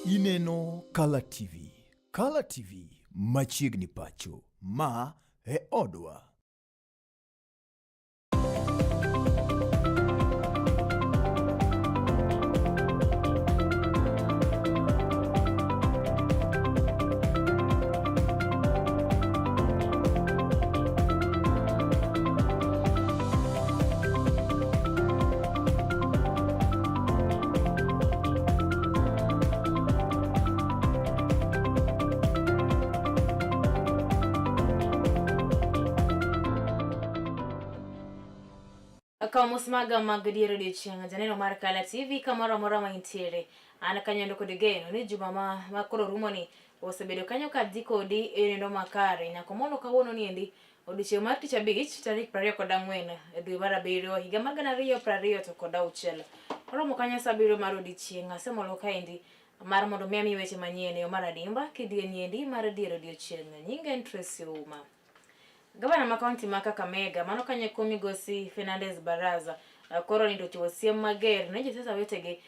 Ineno Kala TV. Kala TV machiegni pacho. Ma e odwa. Akawo mos maga mag dier odiochieng' janeno mar Kala TV kamoro amora ma intiere. An kanyo endo kod geno ni juma ma, ma koro rumoni osebedo kanyo ka dhi kodi e nendo makare nyaka molo kawuono niendi Odiechieng' mar tich abich tarik 24 e dwe mar abiriyo higa mar 2026. Oromo kanyo saa abiriyo mar odiechieng' asemolo kaendi mar mondo mi ami weche manyien e yo mar adimba kidieny endi mar dier odiechieng'. Nyinga en Tracy Ouma. Gavana ma kaunti ma Kakamega mano kanyo eko migosi Fernandez Baraza koro nindo ochiwo siem mager ne josiasa wetegi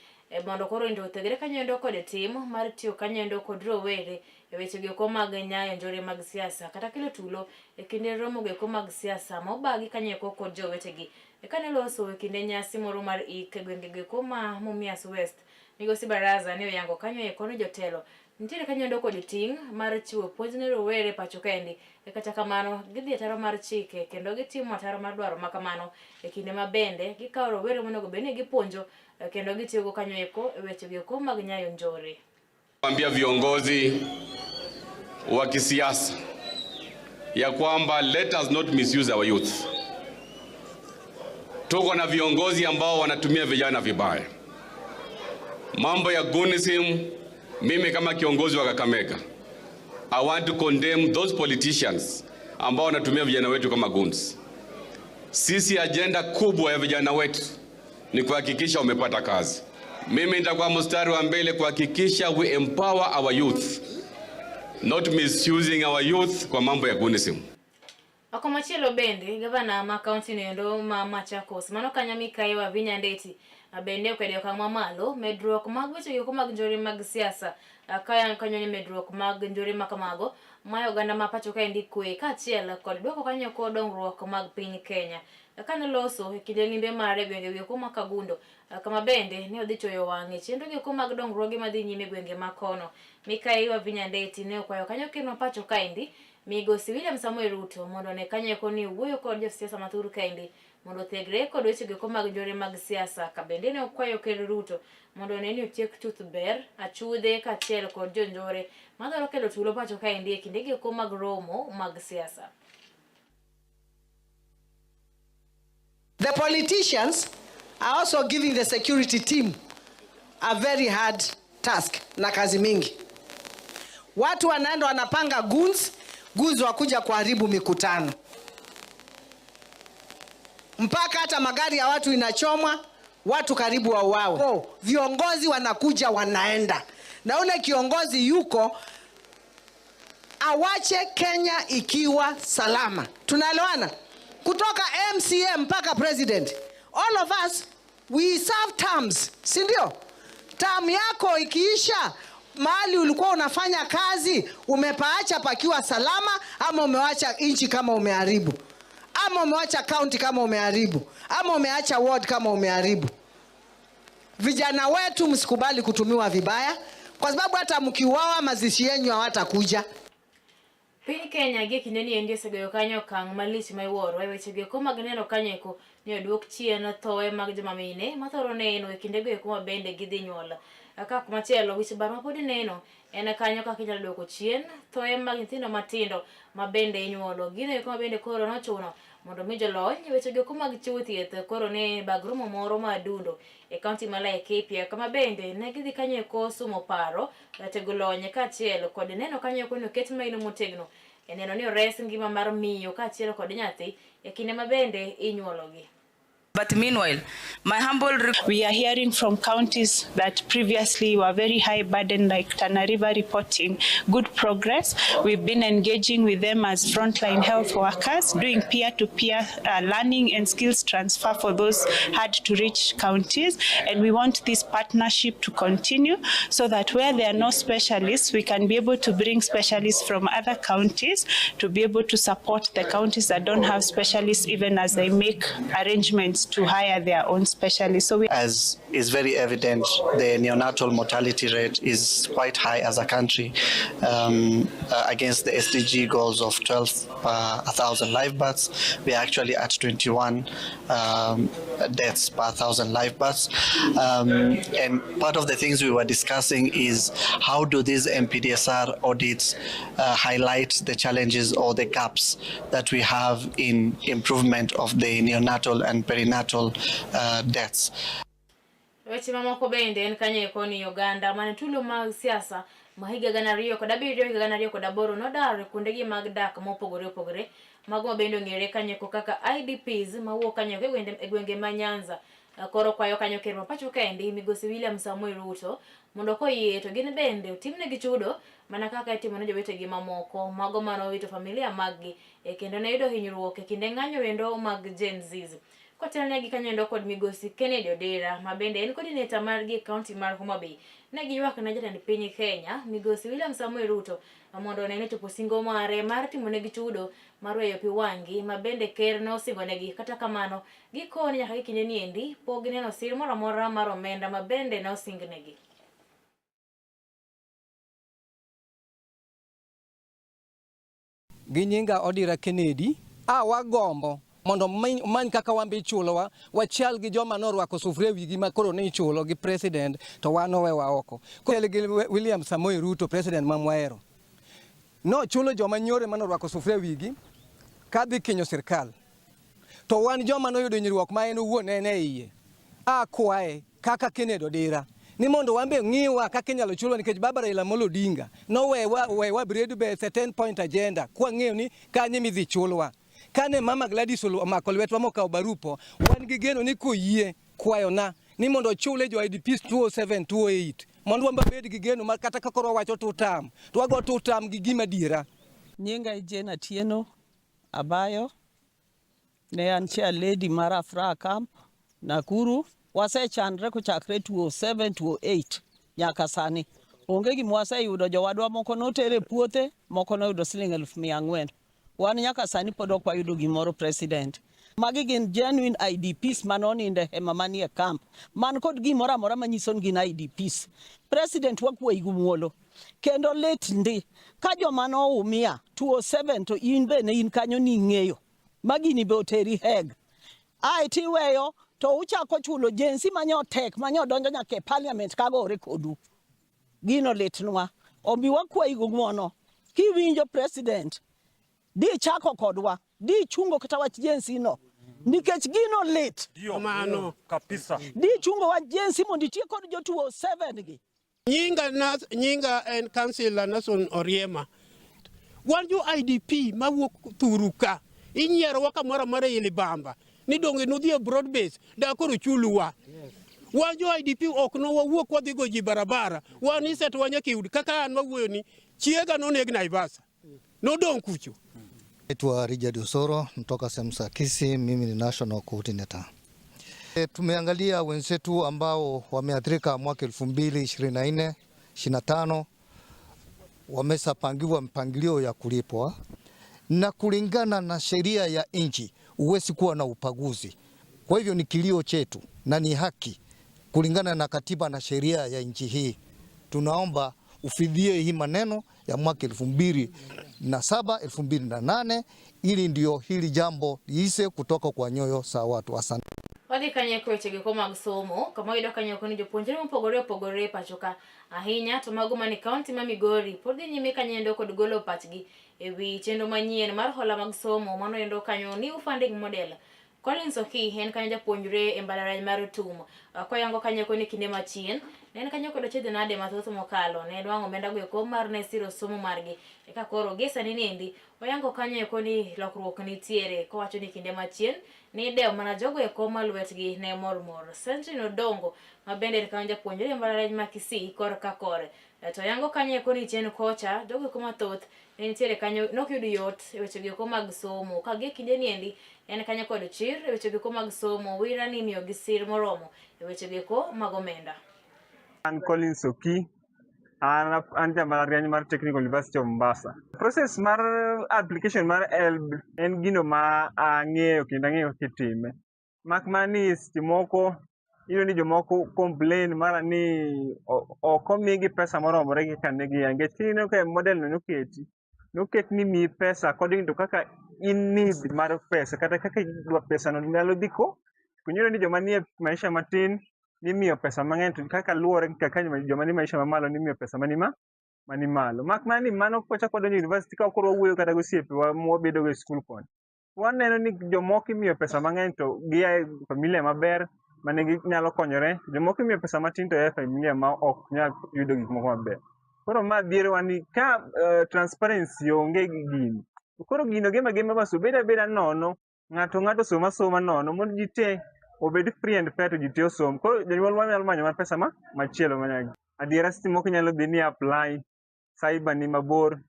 mondo koro nindo othegre kanyo endo kod tim mar tiyo kanyo endo kod rowere e weche goeko mag nyayo njore mag siasa kata kelo tulo e kinde romo goeko mag siasa ma obagi kanyo eko kod jowetegi. Eka ne loso e kinde nyasi moro mar ik e gwenge goeko ma Mumias West, Migosi Baraza ne oyango kanyo eko ni jotelo nitiere kanyo endo kod ting' mar chiwo puonj ne rowere pacho kaendi. E kata kamano, gidhi ataro mar chike kendo gitimo ataro mar dwaro ma kamano e kinde ma bende gikawo rowere monego bed ni gipuonjo kendo gitiyogo kanyo eko e weche goeko mag nyayo njore. Ambia viongozi wa kisiasa ya kwamba let us not misuse our youth. Tuko na viongozi ambao wanatumia vijana vibaya. Mambo ya gunism, mimi kama kiongozi wa Kakamega, I want to condemn those politicians ambao wanatumia vijana wetu kama goons. Sisi ajenda kubwa ya vijana wetu ni kuhakikisha wamepata kazi. Mimi nitakuwa mstari wa mbele kuhakikisha we empower our youth, not misusing our youth kwa mambo ya gunism. Komachielo bende, gavana ma kaunti no endo ma Machakos, mano kanyo Mikayi Wavinya Ndeti, bende okwedo okang' mamalo medruok mag weche goeko mag njore mag siasa ka kanyo ni medruok mag njore ma kamago mayo oganda ma pacho kaendi kwe kaachiel kod dwoko kanyo ko dongruok mag piny Kenya. Kane oloso e kinde limbe mare e gwenge goeko ma Kagundo, kama bende ne odhi choyo wang'e chenro goeko mag dongruoge madhi nyime e gwenge ma kono. Mikayi Wavinya Ndeti ne okwayo kanyo ker ma pacho kaendi Migosi William Samoei Ruto mondo one kanyo eko ni owuoyo kod josiasa mathur kaendi mondo othegre kod weche goeko mag njore mag siasa ka bende ne okwayo ker Ruto mondo one ni otiek chuth ber achudhe kaachiel kod jonjore madwaro kelo tulo pacho kaendi e kinde goeko mag romo mag siasa. The politicians are also giving the security team a very hard task na kazi mingi. Watu wanaenda wanapanga goons, goons wakuja kuharibu mikutano. Mpaka hata magari ya watu inachomwa, watu karibu wauawe. Oh, viongozi wanakuja wanaenda. Na ule kiongozi yuko awache Kenya ikiwa salama. Tunaelewana? Kutoka MCA mpaka president. All of us we serve terms, si ndio? Term yako ikiisha, mahali ulikuwa unafanya kazi umepaacha pakiwa salama, ama umewacha nchi kama umeharibu, ama umewacha county kama umeharibu, ama umeacha ward kama umeharibu. Vijana wetu msikubali kutumiwa vibaya, kwa sababu hata mkiuawa mazishi yenu hawatakuja. Piny Kenya gie kindeni endi osegoyo kanyo okang' malich ma iwuoro e weche goeko mag neno kanyo eko ni oduok chien thoe mag joma mine mathoro neno e kindego eko ma bende gidhi nyuol. Ka kumachielo wich bar ma pod ineno en kanyo kaka inyalo duoko chien thoe mag nyithindo matindo ma bende inyuolo. Gino eko ma bende koro nochuno mondo mi jolony e weche goeko mag chiwo thieth koro ne bag romo moro ma adundo e kaunti ma Laikipia kama bende ne gidhi kanyo eko sumo paro, tego lony kaachiel kod neno kanyo eko ni oket maino motegno e neno ni ores ngima mar miyo kaachiel kod nyathi e kinde ma bende inyuologi. But meanwhile, my humble We are hearing from counties that previously were very high burden, like Tana River, reporting good progress. We've been engaging with them as frontline health workers, doing peer-to-peer learning and skills transfer for those hard-to-reach counties. And we want this partnership to continue so that where there are no specialists, we can be able to bring specialists from other counties to be able to support the counties that don't have specialists, even as they make arrangements to hire their own specialists. So we, as is very evident, the neonatal mortality rate is quite high as a country, against the SDG goals of 12 per 1,000 live births. We are actually at 21 deaths per 1,000 live births. And part of the things we were discussing is how do these MPDSR audits highlight the challenges or the gaps that we have in improvement of the neonatal and perinatal deaths. Weche mamoko bende en kanyo eko ni oganda mane tulo mag siasa ma higa 2007 higa 2008 nodar kuondegi mag dak mopogore opogore mago ma bende ong'ere kanyo eko kaka IDPs mawuok kanyo eko e gwenge ma Nyanza. Koro kwayo kanyo ker ma pacho kaendi migosi William Samoei Ruto mondo koyie to gin bende otimnegi chudo mana kaka itimo ne jowetegi mamoko mago manowito familia maggi kendo ne yudo hinyruok e kinde ng'anyo endo mag Gen Zs. Kotelnegi kanyo endo kod migosi Kennedy Odera ma bende en coordinator margi e kaunti mar Homa Bay, ne giywak ne jatend piny Kenya migosi William Samoei Ruto mondo one ni chopo singo mare mar timonegi chudo mar weyo pi wang'gi ma bende ker nosingonegi. Kata kamano gikone nyaka gi kinde niendi pok gineno sir moro amora mar omenda ma bende nosingnegi. Gi nyinga Odira Kennedy, a wagombo mondo many kaka wan be ichulowa, wachal gi joma norwako sufuria e wigi ma koro ne ichulo gi president to wan owewa oko. Koro gi William Samoei Ruto, president ma mwahero, nochulo joma nyore manorwako sufuria e wigi kadhi kinyo sirkal. To wan joma noyudo hinyruok ma en owuon en e iye, akwaye kaka Kennedy Odira ni mondo wan be ng'iwa kaka inyalo chulwa, nikech Baba Raila Amolo Odinga nowewa wewa broad base 10 point agenda kwang'eyo ni kanye midhi chulwa. Kane Mama Gladys omako lwetwa mokawo barupo, wan gi geno ni koyie kwayona ni mondo ochule jo IDPs 207 208 mondo wan babed gi geno ma kata ka koro wawacho two term to wago two term gi gima adiera. Nyinga Jane Atieno Abayo, ne an chair lady mar Afraha Camp, Nakuru. Wasechandre kochakre 2007 2008 nyaka sani. Onge gima waseyudo, jowadwa moko noter e puothe, moko noyudo siling 400,000. Wan nyaka sani pod ok wayudo gimoro, president. Magi gin genuine IDPs manonindo e hema manie camp, man kod gimoro amora manyiso ni gin IDPs. President, wakwayi gi muolo. Kendo lit ndi ka joma noumia 207 to in be ne in kanyo ning'eyo ma gini be oteri Hague. Ae tiweyo to uchako chulo Gen Z manyo tek manyo donjo nyaka e parliament kagore kodu. Gino litnwa. Omi wakwayi gi ng'uono. Kiwinjo president, di chako kodwa, di chungo kata wach Gen Z no. Nikech gino lit. Mano kabisa. Di chungo wach Gen Z mondo itie kod jo 207 gi. Nyinga en Councillor Nason Oriema. Wan jo IDP mawuok thuru ka. Inyierowa kamoro amora e libamba. Ni donge nudhi e broad base da koro chuluwa. Wan jo IDP ok nowawuok wadhi go ji barabara. Wan iseto wa nyaka e udi. Kaka an mawuoyo ni chiega noneg Naivasha. Nodong' kucho. Naitwa Richard Osoro kutoka sehemu za Kisii, mimi ni national coordinator. Tumeangalia wenzetu ambao wameathirika mwaka 2024 25 wameshapangiwa mpangilio ya kulipwa, na kulingana na sheria ya nchi huwezi kuwa na ubaguzi. Kwa hivyo ni kilio chetu na ni haki kulingana na katiba na sheria ya nchi hii. Tunaomba ufidhie hii maneno ya mwaka 2007 2008 ili ndio hili jambo liishe kutoka kwa nyoyo za watu. Asante. Wadhi kanyo e weche go mag somo kama wayudo kanyo ni jopuonjre mopogore opogore e pacho ka ahinya to mago mane kaunti ma Migori pod dhi nyime kanyo endo kod golo pachgi e wi chenro manyien mar hola mag somo mano endo kanyo new funding model. Collins Okii en kanyo japuonjre e mbalariany mar TUM. Koyango kanyo eko ni kinde machien ne en kanyo kod achiedh nade mathoth mokalo ne nwang'o omenda go eko mar ne siro somo margi. Eka koro gie sani niendi oyango kanyo eko ni lokruok nitiere kowacho ni kinde machien ne idewo mana jogo eko ma lwetgi ne mor mor. Sentry Odongo ma bende en kanyo japuonjre e mbalariany ma Kisii kor ka kore to yango kanyo eko ni chien kocha jogo eko mathoth ne nitiere kanyo nok yud yot e weche go eko mag somo ka gie kinde niendi en kanyo kod chir e weche go eko mag somo wira ni imiyo gi sir moromo e weche go eko mag omenda. An Collins Oki, an ja mbalariany mar Technical University of Mombasa. Process mar application mar HELB en gino ma ang'eyo kendo ang'eyo kaka itime. Mak mana ni seche moko iyudo ni jomoko complain mara ni ok omigi pesa moromore gi kaka ne gia. Nikech kineno ka model no noketi, noket ni miyi pesa according to kaka in need mar pesa kata kaka idwa pesa no nyalo dhi ko. Iyudo ni joma nie maisha matin nimiyo pesa mang'eny to kaka luwore gi kaka joma nie maisha mamalo nimiyo pesa mani ma mani malo. Mak mana ni mano kwachako wadonjo e university ka koro wawuoyo kata gosiepewa mwabedo go e skul koni. Waneno ni jomoko imiyo pesa mang'eny to gia e familia maber mane ginyalo konyore. Jomoko imiyo pesa matin to a e familia ma ok nyal yudo gik moko maber. Koro ma dhierowa ni ka transparency onge gi gini, to koro gino gema agema bas obed abeda nono, ng'ato ng'ato osom asoma nono mondo ji te obed free and fair to ji te osom. Koro jonyuol nyalo manyo mana pesa ma machielo manyagi. Adiera seche moko inyalo dhi ni apply, cyber ni mabor,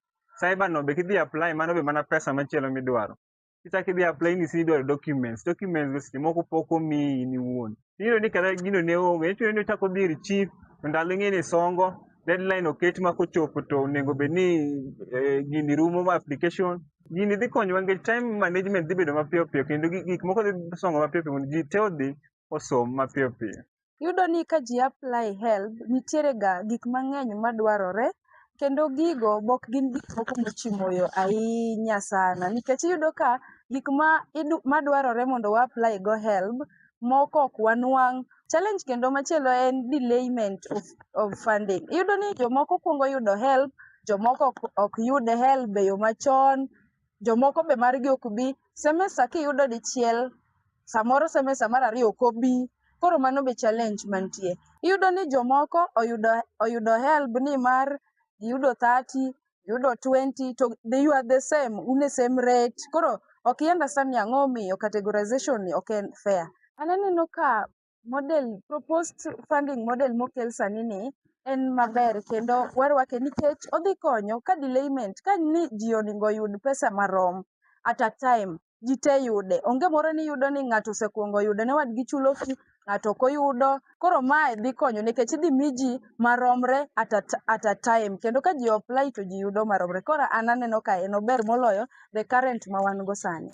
cyber no be kidhi apply mano be mana pesa machielo midwaro. Kichako idhi apply ni idwaro documents, documents go seche moko pok omiyi in iwuon. Iyudo ni kata gino ne onge, iyudo ni ochako odhi ir chief, to ndalo ing'e ni songo, deadline oket ma kochopo to onego bed ni gini rumo ma application. Gini dhi konyowa nikech time management dhi bedo mapiyo piyo kendo gik moko dhi songo mapiyo piyo mondo ji te odhi osom mapiyo piyo. Iyudo ni ka ji apply HELB, nitiere ga gik mang'eny madwarore kendo gigo bok gin gik moko mochimo yo ahinya sana nikech iyudo ka gik ma madwarore mondo wa apply go HELB moko ok wanwang'. Challenge kendo machielo en delayment of funding. Iyudo ni jomoko kuongo yudo HELB, jomoko ok yud HELB e yo machon, jomoko be margi ok bi. Semester kiyudo dichiel, samoro semester mar ariyo ok obi. Koro mano be challenge mantie. Iyudo ni jomoko oyudo HELB ni mar giyudo 30, giyudo 20 to you are the same, un e same rate. Koro ok i understand ni ang'o omiyo categorization ni ok en fair. An aneno ka model, proposed funding model mokel sani ni en maber kendo warwake nikech odhi konyo ka delayment ka ni ji onego oyud pesa marom at a time, ji te yude. Onge moro ni iyudo ni ng'ato osekuongo yudo ne wadgi chulo fee, ng'ato ok oyudo. Koro mae dhi konyo nikech idhi mi ji maromre at a time kendo ka ji apply to ji yudo maromre. Koro an aneno ka en ober moloyo the current ma wan go sani.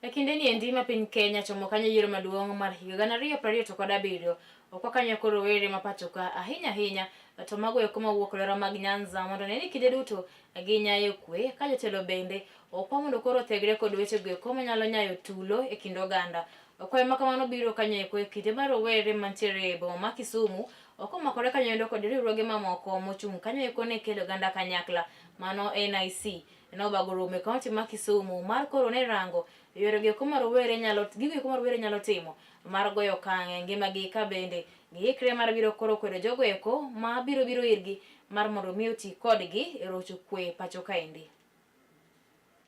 E kinde ni endi ma piny Kenya chomo kanyo yiero maduong' mar higa 2027, okwa kanyo koro rowere ma pacho ka ahinya ahinya to mago eko mawuok e alwora mag Nyanza mondo one ni kinde duto ginyayo kwe ka jotelo bende okwa mondo koro othegre kod weche go eko manyalo nyayo tulo e kind oganda. Kwayo ma kamano biro kanyo eko e kinde ma rowere mantiere e boma ma Kisumu ok omakore kanyo endo kod riwruoge mamoko mochung' kanyo eko ne kelo oganda kanyakla mano NIC nobago romo e kaunti ma Kisumu mar koro ne rango yore go eko ma rowere nyalo gigo eko ma rowere nyalo timo mar goyo okang' e ngimagi ka bende giikre mar biro koro kwedo jogo eko ma biro biro irgi mar mondo mi oti kodgi e rocho kwe pacho kaendi.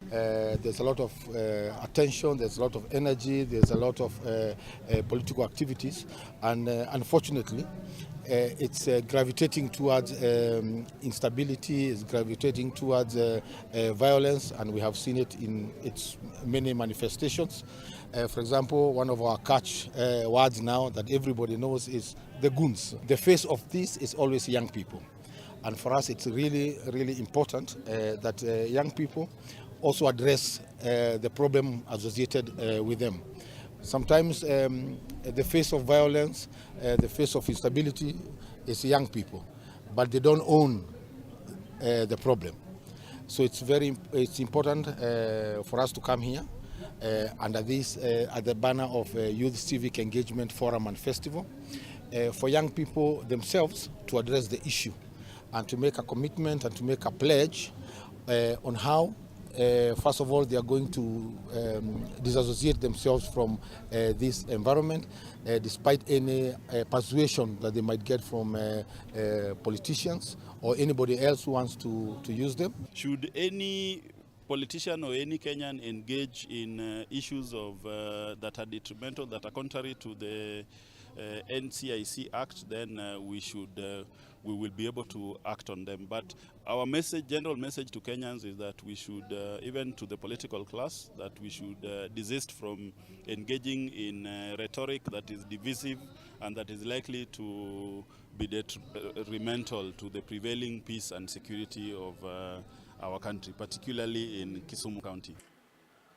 There's a lot of attention, there's a lot of energy, there's a lot of political activities, and unfortunately, it's gravitating towards instability, it's gravitating towards violence, and we have seen it in its many manifestations. For example, one of our catch words now that everybody knows is the goons. The face of this is always young people. And for us, it's really, really important that young people also address the problem associated with them. Sometimes the face of violence, the face of instability is young people, but they don't own the problem. So it's important for us to come here under at the banner of Youth Civic Engagement Forum and Festival, for young people themselves to address the issue and to make a commitment and to make a pledge on how First of all, they are going to disassociate themselves from this environment, despite any persuasion that they might get from politicians or anybody else who wants to use them. Should any politician or any Kenyan engage in issues of that are detrimental, that are contrary to the NCIC Act, then we will be able to act on them. But our message, general message to Kenyans is that we should, even to the political class, that we should desist from engaging in rhetoric that is divisive and that is likely to be detrimental to the prevailing peace and security of our country, particularly in Kisumu County.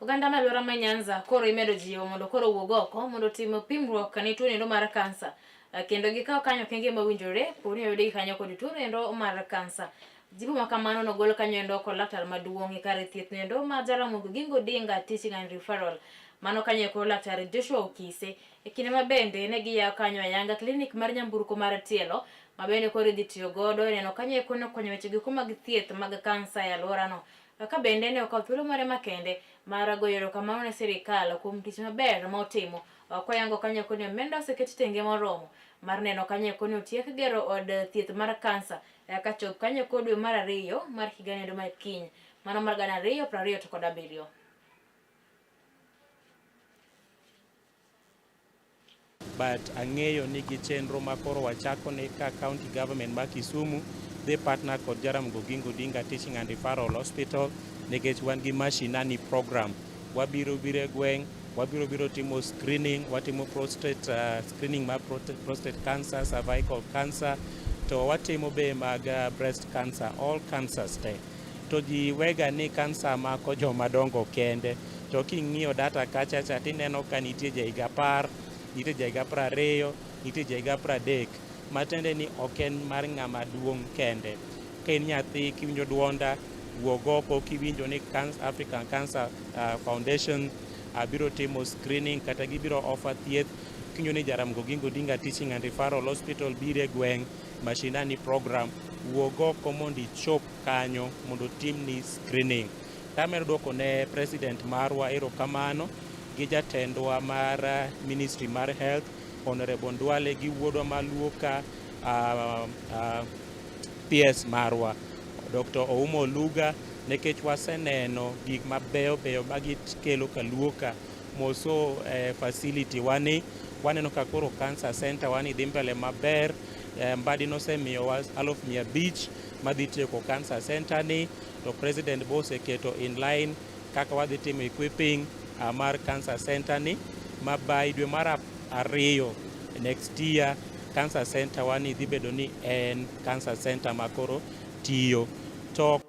Oganda ma alwora ma Nyanza koro imedo jiwo mondo koro owuog oko mondo otim pimruok ne tuo nendo mar kansa. Kendo gikaw kanyo okenge mowinjore poni oyudgi kanyo kod tuo nendo mar kansa. Jipo ma kamano nogol kanyo endo kod laktar maduong' e kar thieth nendo ma Jaramogi Oginga Odinga Teaching and Referral. Mano kanyo eko laktar Joshua Okise e kinde ma bende ne giyawo kanyo ayanga klinik mar nyamburko mar tielo ma bende koro idhi tiyo godo e neno kanyo eko nokonyo weche goeko mag thieth mag kansa e alworano. Ka bende ne okawo thuolo mare makende mar goyo erokamano ne sirikal kuom tich maber ma otimo koyango kanyo eko ni omenda oseket tenge moromo mar neno kanyo eko ni otiek gero od thieth mar kansa kachop kanyo eko dwe mar ariyo mar higa nendo mar kiny mano mar 2027. But ang'eyo ni gi chenro ma koro wachako ni ka county government ma Kisumu dhi partner kod Jaramogi Oginga Odinga Teaching and Referral Hospital nikech wan gi mashinani program. Wabiro biro e gweng', wabiro biro timo screening, watimo prostate screening mar prostate cancer, cervical cancer, to watimo be mag breast cancer, all cancers te. To ji wega ni kansa mako joma dongo kende, to king'iyo data kacha cha tineno ka nitie jahiga 10, nitie jahiga 20, nitie jahiga 30, matiende ni ok en mar ng'ama duong' kende. Ka in nyathi kiwinjo duonda, wuog oko kiwinjo ni African Cancer Foundation biro timo screening kata gibiro offer thieth, kiwinjo ni Jaramogi Oginga Odinga Teaching and Referral Hospital biro e gweng' mashinani program, wuog oko mondo ichop kanyo mondo otimni screening. Tamedo duoko ne president marwa erokamano gi jatendwa mar Ministry mar Health, Honorable Ndwale, gi wuodwa maluo ka PS marwa Dr. Oumo Oluga, nikech waseneno gik mabeyo beyo ma gikelo kaluo ka moso facility wani waneno ka koro cancer center wani dhi mbele maber. Mbadi nosemiyowa 500,000 madhi tieko cancer center ni, to president bo oseketo in line kaka wadhi timo equipping mar cancer center ni ma by dwe mar ariyo next year cancer center wani dhi bedo ni en cancer center makoro tiyo. To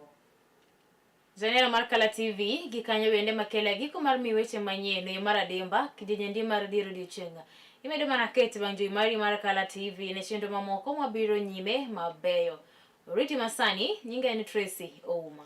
Janeno mar Kala TV gi kanyo bende makele giko mar mi weche manyien e mar adimba kidienje mar dier odiochieng'. Imedo mana ket bang' jowi mari mar Kala TV ne chenro mamoko mabiro nyime mabeyo. Oriti masani, nyinga en Tracy Ouma.